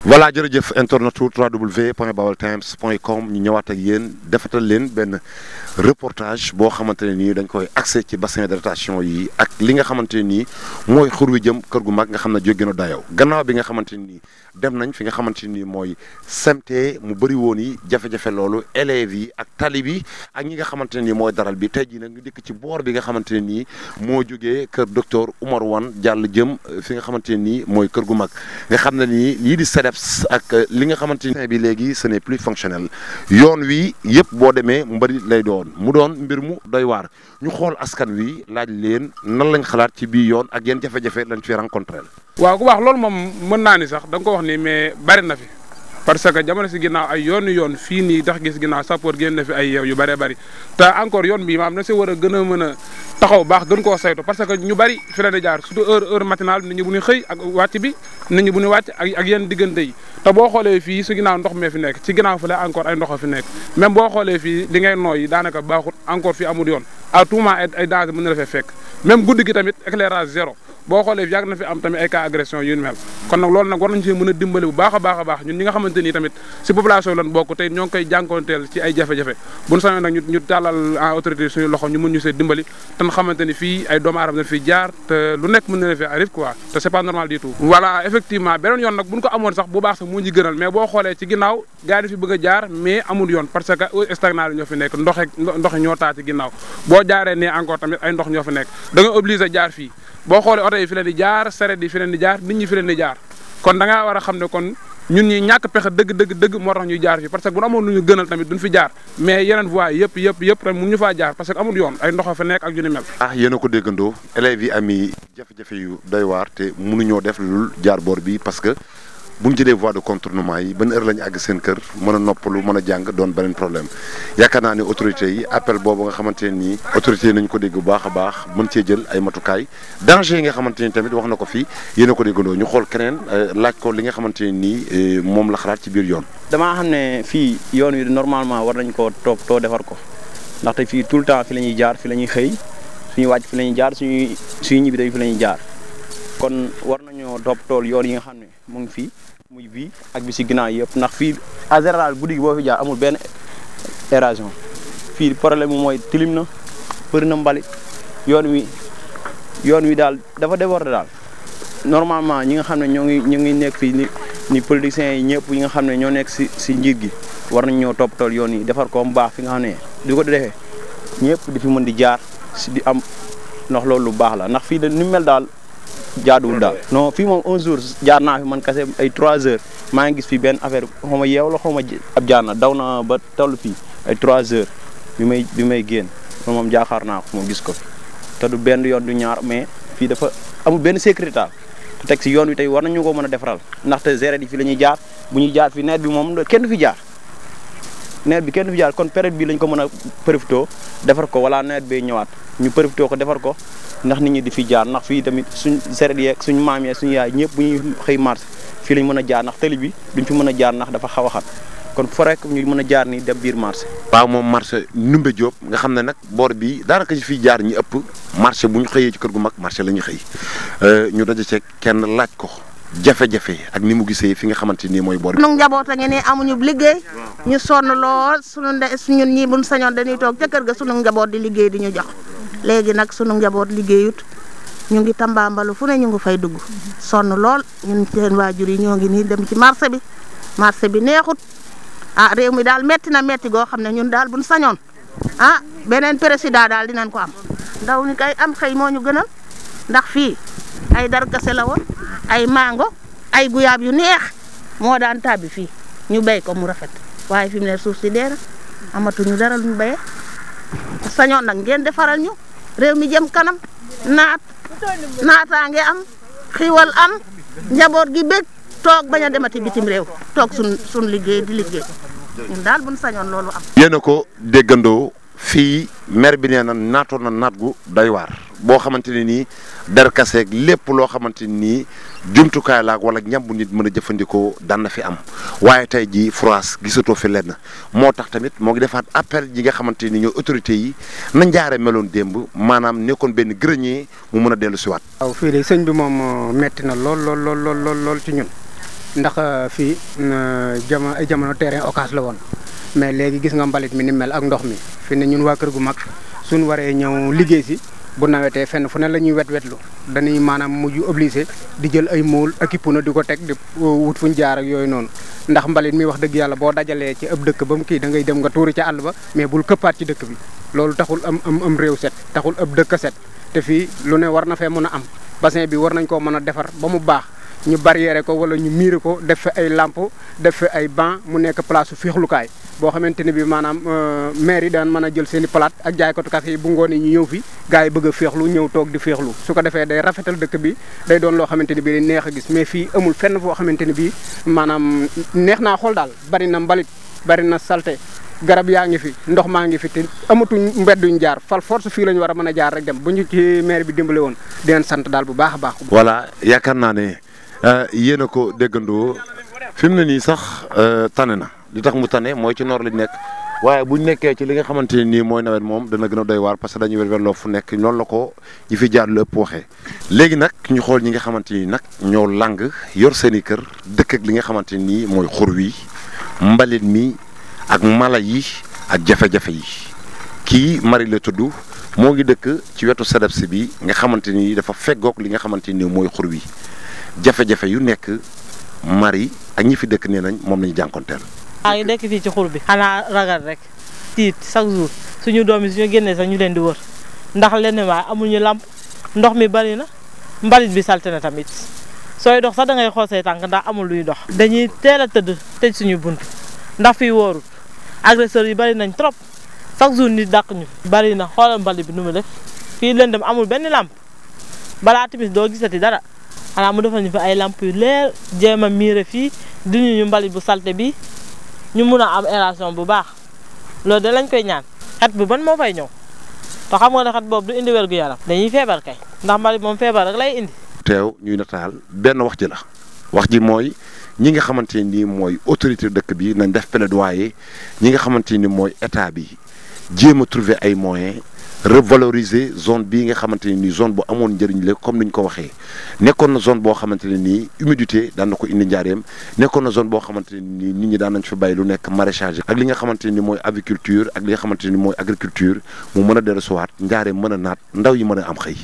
voilà jërëjëf internet www.baoltimes.com ñu ñëwaat ak yéen defatal leen benn reportage boo xamante ne nii dañ koy accès ci bassin de rétention yi ak li nga xamante ne nii mooy xur wi jëm kër gu mag nga xam ne jóge na dayoo gannaaw bi nga xamante ne nii dem nañ fi nga xamante ne nii mooy semte mu bëri woon yi jafe-jafe loolu élèves yi ak tali bi ak ñi nga xamante ne nii mooy daral bi tey jii nag ñu dikk ci boor bi nga xamante ne nii moo jógee kër docteur Oumar Wane jàll jëm fi nga xamante ne nii mooy kër gu mag nga xam ne nii lii di SEDEPS ak li nga xamante ne bi léegi ce n'est plus fonctionnel yoon wi yëpp boo demee mbari lay doon mu doon mbir mu doy waar ñu xool askan wi laaj leen nan lañ xalaat ci bii yoon ak yenn jafe-jafe lañ fi rencontré. waaw ku baax loolu moom mën naa ni sax da nga ko wax ni mais bari na fi parce que jamono si ginnaaw ay yoon fii nii tax gis ginnaaw sappoor génn na fi ay yu bëree bëri te encore yoon bi maam na si war a gën a mën a taxaw baax gën koo saytu parce que ñu bëri fi la di jaar surtout heure matinale nit ñi bu ñu xëy ak wàcc bi nit ñi bu ñu wàcc ak yenn diggante yi te boo xoolee fii su ginnaaw ndox mee fi nekk ci ginnaaw fële encore ay ndox fi nekk même boo xoolee fii li ngay nooy yi daanaka baaxut encore fii amul yoon à tout moment ay danger mën na la fee fekk même guddi gi tamit éclairage zéro boo xoolee yàgg na fi am tamit ay cas agression yu mel kon nag loolu nag war nañu see mën a dimbali bu baax a baax ñun ñi nga xamante ni tamit si population yi lan bokk tey ñoo ngi koy jànkoonteel ci ay jafe-jafe buñu sañoon nag ñu tàllal en autorité suñu loxo ñu mën ñu see dimbali te nga xamante ni fii ay doomu aadama dañ fiy jaar te lu nekk mën na la fi arrive quoi te c'est pas normal du tout voilà effectivement beneen yoon nag buñ ko amoon sax bu baax sax moo ñu gënal mais boo xoolee ci ginnaaw gars yi fi bëgg a jaar mais amul yoon parce que stagnant ñoo fi nekk ndox ñoo taa ci ginnaaw boo jaaree ne encore tamit ay ndox ñoo fi nekk da nga obligé jaar fii boo xoolee oto yi fi leen di jaar saret yi fi leen di jaar nit ñi fi leen di jaar kon da ngaa war a xam ne kon ñun ñi ñàkk pexe dëgg moo tax ñuy jaar fii parce que bu amoon lu ñu gënal tamit duñ fi jaar mais yeneen voies yëpp tamit mun ñu faa jaar parce que amul yoon ay ndox fa nekk ak yu ni mel. yéen a ko déggandoo élèves yi ami jafe-jafe yu doy waar te mënuñoo def lu jaar boor bi parce que bu ñu jëlee voie de contournement yi ban heure la ñu àgg seen kër mën a noppalu mën a jàng doon beneen problème yaakaar naa ne autorités yi appel boobu nga xamante ne nii autorités yi nañu ko dégg bu baax a baax mën cee jël ay matukaay danger yi nga xamante ni tamit wax na ko fii yéen a ko déggandoo ñu xool keneen laaj ko li nga xamante ne nii moom la xalaat ci biir yoon. damaa xam ne fii yoon wi normalement war nañ koo toog defar ko ndaxte fii tout le temps fi la ñuy jaar fi la ñuy xëy suñuy wàcc fi la ñuy jaar suñuy ñibbi day fi la ñuy jaar kon war nañoo tool yoon yi nga xam ne mu ngi fii muy bii ak bi si ginnaaw yëpp ndax fii en général guddi gi boo fi jaar amul benn aération fii problème bi mooy tilim na bëri na mbalit yoon wi daal dafa débordé daal normalement ñi nga xam ne ñu ngi nekk fii ni politiciens yi ñëpp yi nga xam ne ñoo nekk si njiit gi war nañ ñoo tool yoon yi defar ko mu baax fi nga xam ne di ko defee ñëpp di fi mën di jaar si di am ndax loolu lu baax la ndax fii da ni mel daal jaaduwul daal non fii moom un jour jaar naa fi man kase ay 3 heures maa ngi gis fii benn affaire xaw ma yeew la xaw ma ab jaar na daw na ba toll fii ay 3 heures bi may génn man moom jaaxaar naa ko moom gis ko fi te du benn yoon du ñaar mais fii dafa amul benn sécurité te teg si yoon wi tey war nañu ko mën a defaral ndaxte gérer yi fii la ñuy jaar bu ñuy jaar fii nawet bi moom kenn du fi jaar kon période bi lañ ko mën a profité defar ko wala nawet bee ñëwaat ñu profité ko defar ko ndax nit ñi di fi jaar ndax fii tamit suñ seret yeeg suñ maam yeeg suñu yaay ñëpp bu ñuy xëy marché fii lañ mën a jaar ndax tali bi duñ fi mën a jaar ndax dafa xaw a xat kon fu rek ñu mën a jaar ni dem biir marché. waaw moom marché Ndoumbé Diop nga xam ne nag boor bi daanaka ci fii jaar ñi ëpp marché bu ñu xëyee ci kër gu mag marché la ñuy xëy ñu daje ci kenn laaj ko jafe-jafe ak ni mu gisee fi nga xamante ni mooy boor bi. sunu njaboot a ngi ne amuñu liggéey ñu sonn lool ñun ñii buñ sañoon dañuy toog ca kër ga sunu njaboot di liggéey di ñu jox léegi nag sunu njaboot liggéeyut ñu ngi tambaambalu fu ne ñu ngi fay dugg sonn lool ñun seen waajur yi ñoo ngi nii dem ci marché bi neexut réew mi daal metti na metti goo xam ne ñun daal buñ sañoon beneen président daal dinañ ko am ndaw ni kay am xëy moo ñu gënal ndax fii ay darkase la woon ay mango ay guyaab yu neex moo daan tàbbi fii ñu béy ko mu rafet waaye fi mu ne suuf si dee na amatuñu dara lu ñu béyee sañoon nag ngeen defaral ñu réew mi jëm kanam naataange am xiiwal am njaboot gi bég toog bañ a demati bitim réew toog sun liggéey di liggéey ñun daal buñ sañoon loolu am. yéen a ko déggandoo fii maire bi nee na naatoon na naat gu doy waar boo xamante ne nii darkaseeg lépp loo xamante ni jumtukaay laag wala ñam bu nit mën a jëfandikoo daan na fi am waaye tey jii France gisatoo fi lenn moo tax tamit moo ngi defaat appel yi nga xamante ni ñooy autorités yi na njaare meloon démb maanaam nekkoon benn grenier mu mën a dellu si waat. waaw fii de sëñ bi moom metti na lool ci ñun ndax fii ay jamono terrain occas la woon mais léegi gis nga mbalit mi ni mel ak ndox mi fi ne ñun waa Kër gu Mag suñu waree ñëw liggéey si bu nawetee fenn fu ne la ñuy wetlu dañuy maanaam mujj obligé di jël ay mool ak i pneu di ko teg di wut fuñ jaar ak yooyu noonu ndax mbalit mi wax dëgg yàlla boo dajalee ci ëpp dëkk ba mu kii da ngay dem nga tuuri ca àll ba mais bul këppaat ci dëkk bi loolu taxul am réew set taxul ëpp dëkk set te fii lu ne war na fee mën a am bassin bi war nañ koo mën a defar ba mu baax ñu barrière ko wala ñu miire ko def fi ay lampe def fi ay banc mu nekk place su féexlukaay boo xamante ne bi maanaam maire yi daan mën a jël seen i plate ak jaaykatu café yi bu ngoonee ñu ñëw fi gars yi bëgg a féexlu ñëw toog di féexlu su ko defee day rafetal dëkk bi day doon loo xamante ne bi neex a gis mais fii amul fenn foo xamante ne bi maanaam neex naa xool daal bari na mbalit bari na salte garab yaa ngi fi ndox maa ngi fi te amatuñ mbedd yuñ jaar fal force fii la ñu war a mën a jaar rek dem bu ñu ci maire bi dimbale woon di leen sant daal bu baax a baax. voilà yaakaar naa ne yéen a ko déggandoo fi mu ne nii sax tane na li tax mu tane mooy ci noor lañ nekk waaye buñ nekkee ci li nga xamante ne nii mooy nawet moom dana gën a doy waar parce que dañuy werloo fu nekk noonu la ko ñi fi jaar lu ëpp waxee. léegi nag ñu xool ñi nga xamante ni nag ñoo lang yor seen i kër dëkk ak li nga xamante nii mooy xur wi mbalit mi ak mala yi ak jafe-jafe yi kii Marie la tudd moo ngi dëkk ci wetu SEDEPS bi nga xamante ni dafa feggoog li nga xamante ni mooy xur wi jafe-jafe yu nekk Marie ak ñi fi dëkk nee nañ moom lañu jànkonteel. maa ngi dëkk fii ci xur bi xanaa ragal rek tiit chaque jour suñu doom yi suñu génnee sax ñu leen di wër ndax lenn waaye amuñu làmp ndox mi bari na mbalit bi salte na tamit sooy dox sax da ngay xool say tànk ndax amul luy dox. dañuy teel a tëdd tëj suñu bunt ndax fii wóorul agresseurs yi bari nañ trop chaque jour nit dàq ñu bari na xoolal mbalit bi nu mu def fii lëndëm amul benn làmp balaa timis doo gisati dara xanaa mu defal ñu fi ay làmp yu leer jéem a miire fii duñu ñu mbalit bu salte bi ñu mun a am aération bu baax loolu de lañ koy ñaan xet bu ban moo fay ñëw te xam nga ne xet boobu du indi wér gu yaram dañuy feebar kay ndax mbalit moom feebar rek lay indi. teew ñuy nataal benn wax ji la wax ji mooy ñi nga xamante ni mooy autorité dëkk bi nañ def plaidoyer ñi nga xamante ni mooy état bi jéem a trouver ay moyens revaloriser zone bii nga xamante ne nii zone bu amoon njëriñ la comme ni ñu ko waxee nekkoon na zone boo xamante ne nii humidité daan na ko indi njaareem nekkoon na zone boo xamante ne nii nit ñi daan nañ fi bàyyi lu nekk maraîchage ak li nga xamante ne ni mooy aviculture ak li nga xamante ne ni mooy agriculture mu mën a dellusiwaat njaareem mën a naat ndaw yi mën a am xëy.